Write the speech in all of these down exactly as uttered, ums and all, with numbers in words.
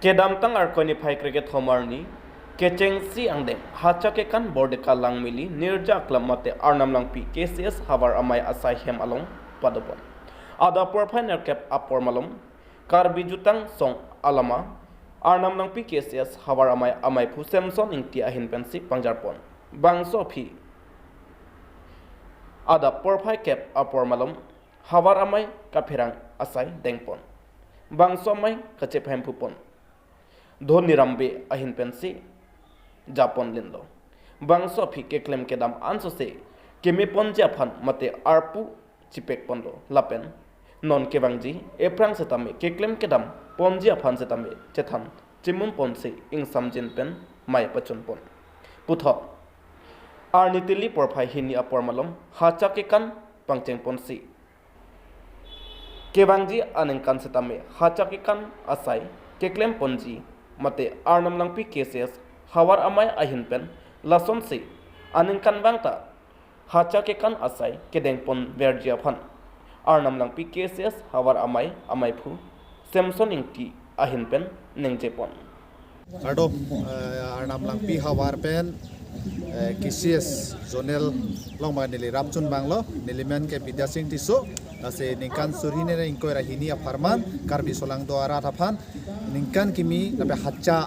Kedamtang Arkoi niphai krekethom arni kechengsi angdeng Hacha Kekan Bordeka Langmili Nirja Aklam mate Arnam Langpi K C S havar amei asai hem along padopon. Adap porphai nerkep apor malom Karbi Jutang Song alama Arnam Langpi K C S havar amei ameiphu Samson Ingti ahin pensi pangjarpon. Bangso aphi adap porphai kep apor malom havar amei kapherang asai dengpon. Bangso amei kachepahemphupon. Dhoni Rambe ahin pensi japon linlo. Bangso aphi keklem kedam ansose kemeponji aphan mate arpu chipekponlo lapen non kevangji ephrang setame keklem kedam ponji aphan setame chethan chimunponsi ingsamjin pen mei pachunpon. Puthot arni Tili porphai hini apor malom Hacha Kekan pangchengponsi kevangji aningkan setame Hacha Kekan asai keklemponji mate Arnam Langpi K C S havar amei ahin pen lasonsi aningkanvang ta Hacha Kekan asai kedengponverji aphan Arnam Langpi K C S havar amei ameiphu Samson Ingti ahin pen ningjepon. Kardom, eh, Arnam Langpi havar pen, eh, K C S zonal along ba neli rapchunbanglo, neli men ke Bidya Sing Tisso, lasi ningkan suri hini ingkoi ra hini apharman Karbi solangdo arat aphan ningkan kimi lapen Hacha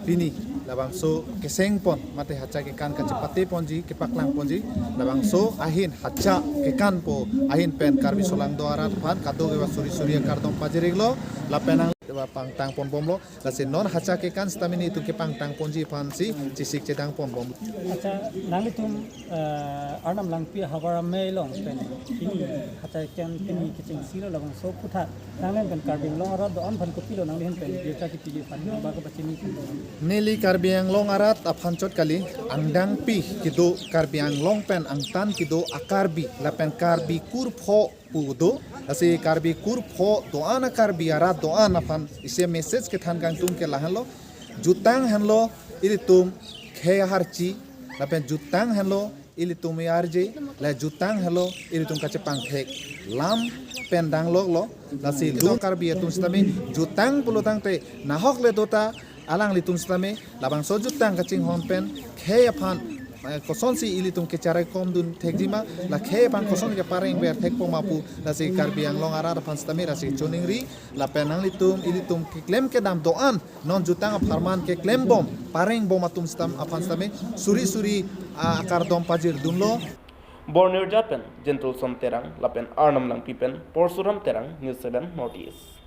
pini labangso kesengpon mate Hacha Kekan kachepateponji kepaklangponji labangso ahin Hacha Kekan pu ahin pen Karbi solangdo arat aphan kadokave suri suri akardom pajir-iklo lapen nang pangtangponbomlo. Lasi non Hacha Kekan setame nelitum kepangtangponji aphansi chesik chedangponbom. Accha, nanglitum, eh, Arnam Langpi havar amei along pen pini Hacha Kekan pini kechengsilo labangso aphuthak nanglihin pen Karbi Anglong arat do-an aphan kopilo nanglihin pen birta kepiji aphan ba kepachini? Neli Karbi Anglong arat aphan chot kali, angdengpi kedo Karbi Anglong pen angtan kedo a-Karbi lapen Karbi kurpho pu do, lasi Karbi kurpho do-an a-Karbi arat do-an aphan isi message kethan kangtung ke lahenlo, jutang henlo ilitum khei aharchi, lapen jutang henlo ilitum arje, la jutang henlo ilitum kachepangthek lam pen dangloklo, lasi do Karbi atum setame jutang pulotangte nahok le dota alanglitum setame labangso jutang kachinghon pen khei aphan, eh, kosonsi ilitum kecharaikomdun thekjima, la khei aphan koson keparengver thekpoma pu, lasi Karbi Anglong arat aphan setame lasi choningri, lapen nanglitum ilitum keklem kedam do-an non jutang apharman keklembom parengbom atum setam aphan setame suri suri, ah, akardom pajirdunlo. Bornirja pen Jentelson Terang lapen Arnam Langpi pen Porsuram Terang, News seven North East.